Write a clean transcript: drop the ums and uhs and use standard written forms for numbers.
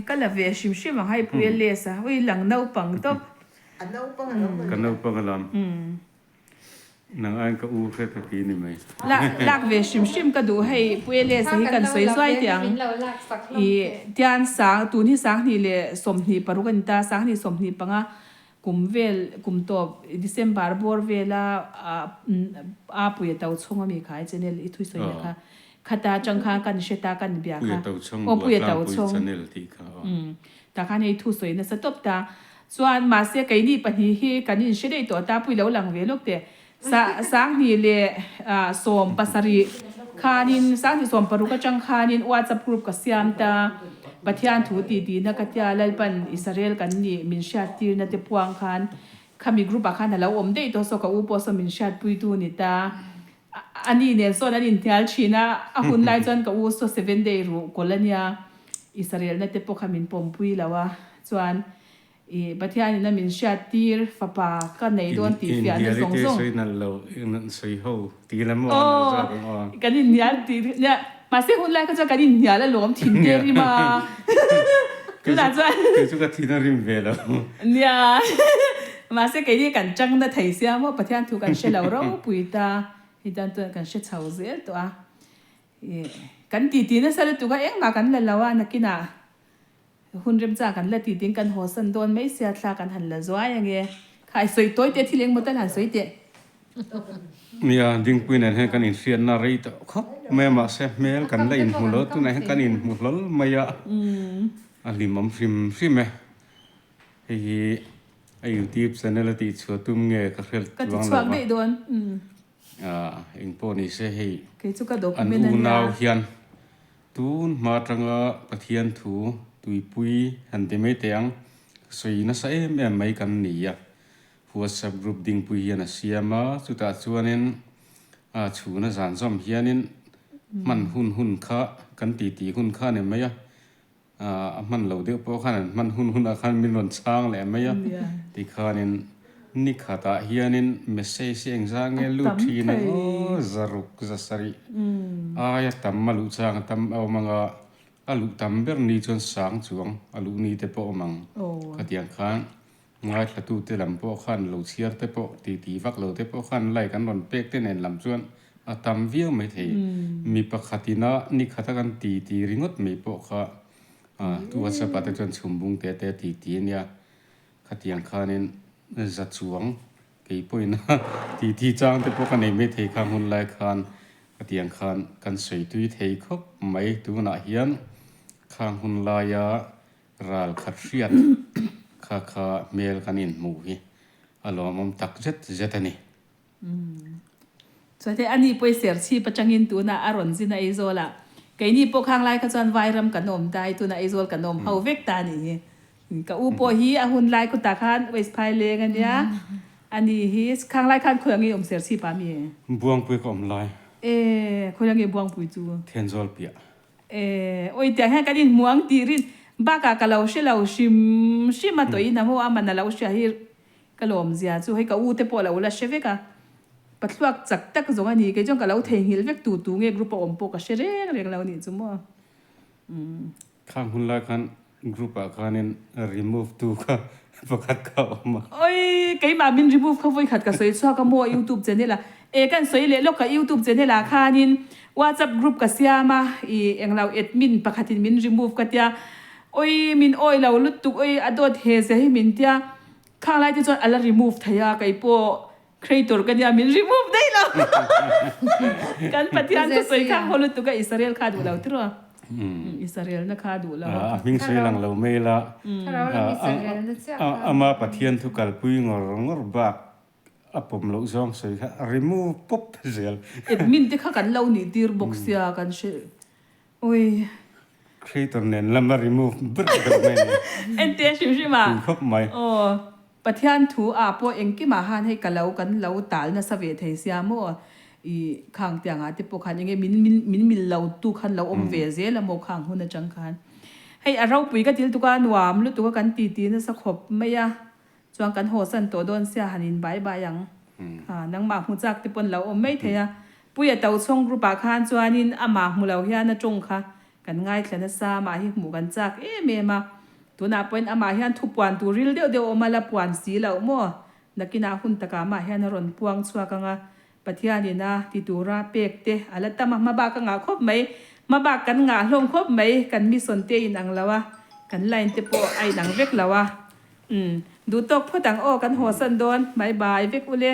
Ka la ve hrim hrim ang hei Puia Les a ui lang naupang tawp. A naupang a lo Ka naupang a lam. Nang aiin ka u hret a ti ni mai. Lak ve hrim hrim ka duh hei Puia Les a hi kan sawi zuai teh ang. I tian sang tun hi sanghnih leh 26 a ni ta sanghnih 25 kum vel kum tawp December bawr vela a Puia to chhung ami kha i channel i thui sawi na kha khata atang khan kan hre ta kan bia kha aw Puia to chhung tah khan hei thu sawi nasa tawp ta chuan mahse keini pahnih hi kan inhre daih tawh ta Pui lo lang ve lawk teh sa sanghnih leh 17 khanin sanghnih 16 atang khanin WhatsApp group ka siam ta Pathian thu ti tihna ka tia Lalpan Israel kan nih min hriat tirna te puang khan khami group ah khan a lo awm daih tawh saw ka u pawh saw min hriat pui tu ni ta ani nen sawn an inhnial thin a a hun lai chuan ka u saw seven day ruh kawl a nia Israel na te pawh kha min pawmpui lo a chuan I Pathianin a min hriat tir fapa ka nei dawn tih fiahna zawng zawng. Sawi nalh lo, sawi ho ti la maw nalh zawk ang aw. Kan inhnial tih nia, mahse hun lai kha chuan kan inhnial alawm thin te rim a. Tunah chuan. Kei chu ka thin a rim ve lo. Nia, mahse keini kan chang na thei sia maw Pathian thu kan hre lo ropui ta, hei tan chuan kan hre chho zel tawh a. Kan titi nasa lutuk a, engmah kan la lo a nakinah. Hun remchang kan la ti ding kan haw san dawn mai sia thla kan han la zuai ange. Khai sawi tawi teh thil engmaw tal han sawi teh. Nia, Dingpui nen hian kan inhriatna rei tawh khawp mai a, mahse hmel kan la inhmu lo, tunah hian kan inhmu hlawl mai a, a hlimawm hrim hrim e. Hei hi a youtube channel a tihchhuah tum nge ka hre Ka ti chhuak daih dawn. Engpawh ni se hei an unau hian tun hma atanga Pathian thu tuipui han ti mai teh ang, sawi nasa em em mai kan ni a. WhatsApp group dingpui hian a siam a, chutah chuanin chhuna zan zawm hianin hman hun hun kha kan titi hun kha a ni mai a. A hman lo deuh pawh khan an hman hun hunah khan min rawn chhang leh mai a, tikhanin ni khatah hianin message hi engzah nge lut thin ang aw, zaruk zasarih aia tam a luh chang a tam a awm ang a, a luh tam ber ni chuan sang chuang a luh ni te pawh a awm ang, khatiang khan ngaithlatute lam pawh khan lo chhiar te pawh titi vak lo te pawh khan like an rawn pek te nen lam chuan a tam viau mai thei. Mi pakhatina ni khata kan titi ringawt mai pawh kha WhatsApp ah te chuan chhum bung te te titi a nia. Khatiang khanin za chuang kei pawhin titi chang te pawh ka nei mai thei kha hun lai khan khatiang khan kan sawi tui thei khawp mai. Tunah hian khang hun laia Ral khat hriat kha kha hmel kan inhmuh hi a lawmawm tak zet zet a ni. Chuan hei ani pawh i serchhip atangin tunah a rawn zin a Aizawl ah. Keini pawh khang lai kha chuan Vairam kan awm ta i tunah Aizawl kan awm ho vek ta a nih hi. Ka u pawh hi a hun lai khutah khan West Phaileng a nia. Ani hi khang lai khan khawi ange awm serchhip ah mi? Buangpui ka awm lai. E khawi ange Buangpui chu? Thenzawl piah. E, awi tiang hian kan inhmu ang tih rin bakah ka lo hre lo hrim hrim a tawhin a maw a man a lo hria hi ka lawm zia chu hei ka u te pawh a lo la hre vek a, pathluak chak tak zawng a ni kei chuan ka lo theihnghilh vek tu tu nge group a awm pawh ka hre reng reng lo nih chu maw. Umm. Khang hun lai khan group ah khanin remove tu kha pakhat kha a awm a. Oi, keimah min remove kha vawikhat ka sawi chhuak a maw youtube channel ah. E kan sawi leh lawk ka youtube channel ah khanin whatsapp group ka siam a, i englo admin pakhatin min remove ka tia. Oi, min awi lo lutuk oi a dawt he zia hi min tia. Khang lai te chuan a la remove thei a, keipawh creator ka nia min remove daih lo. Kan Pathian thusawi kha haw lutuk a Israel kha duh lo tiraw. Israel na kha duh lo a. A hming sawi lang lo mai la. Ama Pathian thu kalpui ngawr ngawr bak a pawm loh zawng sawi kha a remove pawp zel. Admin te kha kan lo nih tir bawk sia kan hre ui. Creator nen lama remove ber ber mai ni. Entir hrim hrim a. Pui khawp mai. Aw. Pathian thu ah pawh engkimah han hei ka lo kan lo tal nasa ve thei sia maw i khang tiang ah te pawh khan enge min min min mil lo tu khan lo awm ve zel a maw khang hun atang khan hei a ropui ka til tuk a nuam lutuk a kan ti ti nasa khawp mai a chuan kan haw san tawh dawn sia han in bai bai ang ha nangmah hmu chak te pawn lo awm mai thei a Puia Tochhawng group ah khan chuanin amah hmu lo hian a tawng kha. Kan ngaithla nasa amah hi hmuh kan chak em em a. Tunah pawhin amah hian thu puan tur ril deuh deuh a awm a la puan si loh maw? Nakinah hun takah amah hian a rawn puang chhuak ang a, Pathianin a ti tura pek te a la tam a, hmabak a ngah khawp mai. Hmabak kan ngah hlawm khawp mai, kan mission te a inang lo a, kan line te pawh a inang vek lo a. Umm, duh tawk phawt ang aw, kan haw san dawn. Bye bye vek ule.